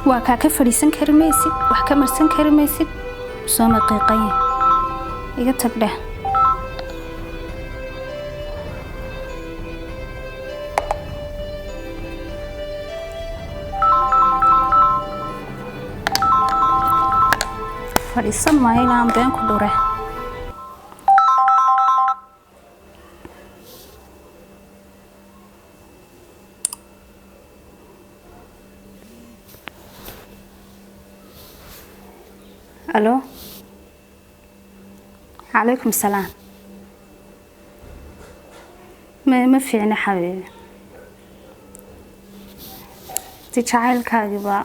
Waa kaa ka fadhiisan kari maysid, wax ka marsan kari maysid, soo maqiiqanya. Iga tag dheh. Fadhiisan maayo inaan been ku dhure. Alo, calaykum salaam. Ma fiicna xabiibi, si jacaylkaagiiba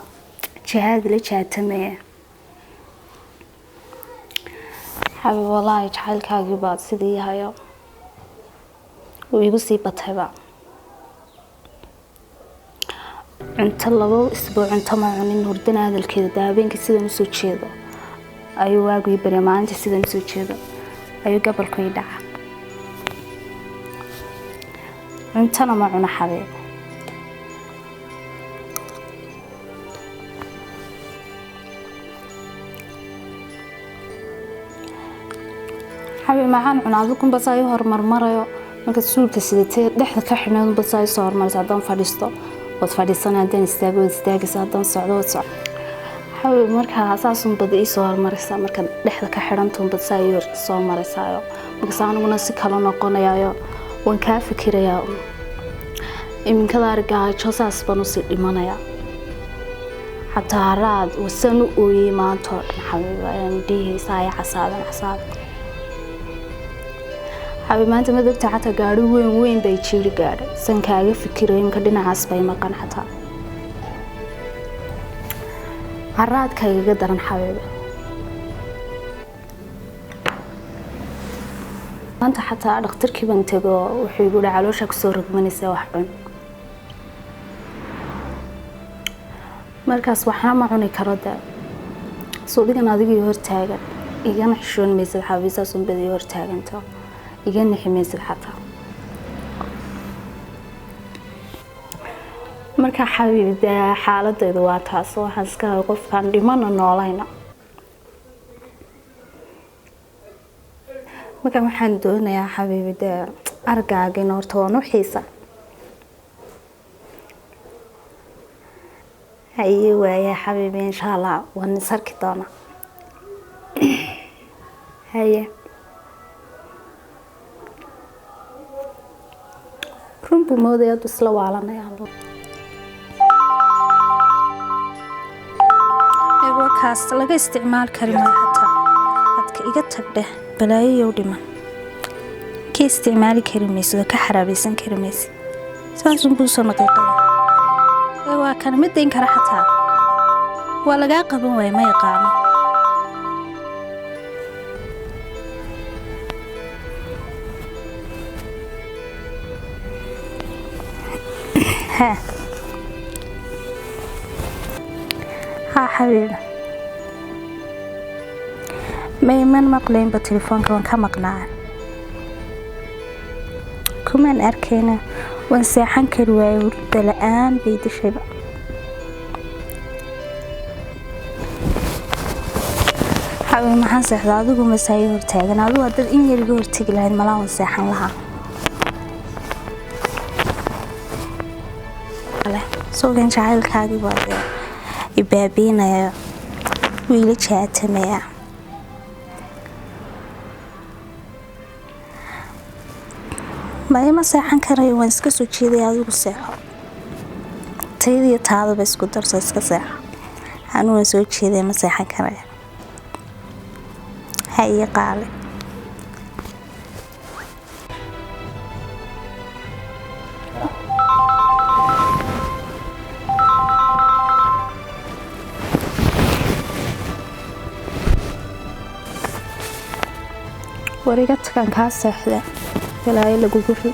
jihaad la jaatamaya. Xabiib, wallaahi jacaylkaagiibaa sidii hayo, wuu igu sii batayba. Cunto 2 isbuuc cunto ma cunin, hurdana hadalkeeda daa. Habeenkii sidan usoo jeedo ayuu waagu ii barya, maalintii sidan usoo jeedo ayuu gabalku ii dhaca. Cuntona ma cuno xabiib. Xabiib maxaan cunaa? Adigunba saa ii hormarmarayo markaad suulka sidatee dhexda ka xidhnayd unba saa ii soo hormaraysa. Haddaan fadhiisto waad fadhiisanay, haddaan istaago waad istaagaysa, haddaan socdo waad soco. Xabiib, markaa saasunbad ii soo hormaraysaa, markaad dhexda ka xidhantunbad saa ii soo maraysaayo. Markaas aniguna si kala noqonayaayo, waan kaa fikirayaa. Iminkada argaajo saas baan usii dhimanayaa, xataa haraad wasaan u ooyey maanta oo dhan. Xabiib, indhihii saa i casaadan casaadan. Xabiib, maanta ma dogta xataa gaadhi weyn weyn bay jiiri gaadhay san kaaga fikirayo. Iminka dhinacaas bay maqan, xataa haraadka igaga daran. Xabiib, maanta xataa dhakhtarkii baan tego, wuxuu igu yihi caloosha kusoo rogmanaysa, wax cun. Markaas waxna ma cuni karo de. Suudigan adigii hortaagan igana xishoon maysid xabiib, saas unbad ii hortaaganto, iga nixi maysid xataa. Marka xabiib, dee xaaladaydu waa taas, waxaan iska hay qofkaan dhimana noolayna. Marka waxaan doonayaa xabiibi dee argaagina horta waan u xiisa haye. Waaya xabiibi, insha Allah waan is arki doonaa. Haye, run buu moodaya, haduu isla waalanaya. Kaas laga isticmaal kari maayo xataa hadka. Iga tag dheh, balaayoyow dhiman. Ka isticmaali kari maysid oo ka xaraabaysan kari maysid, saasunbuu soo maqiiqaya. Waa kana ma dayn kara, xataa waa lagaa qaban waaya, ma yaqaano. Haa haa xabiibi, ma iman maqlaynba telefoonka, waan ka maqnaa, kumaan arkayna, waan seexan kari waayey, hurda la-aan bay dishayba. Xabiib, maxaan seexdaa? Adigu masaayo hortaagan. Adigu haddaad in yar iga hortegi lahayd malaa waan seexan lahaa. Suugan jacaylkaagii baa dee ibaabiinaya, wiila jaatamaya. Ma ima seexan karayo, waan iska soo jeedaya. Adigu seexo, tayda iyo taadaba isku darso, iska seexo. Anu waan soo jeedaya, ma seexan karaya. Ha ii qaale. War iga tagaan, kaa seexda, balaayo lagugu ri.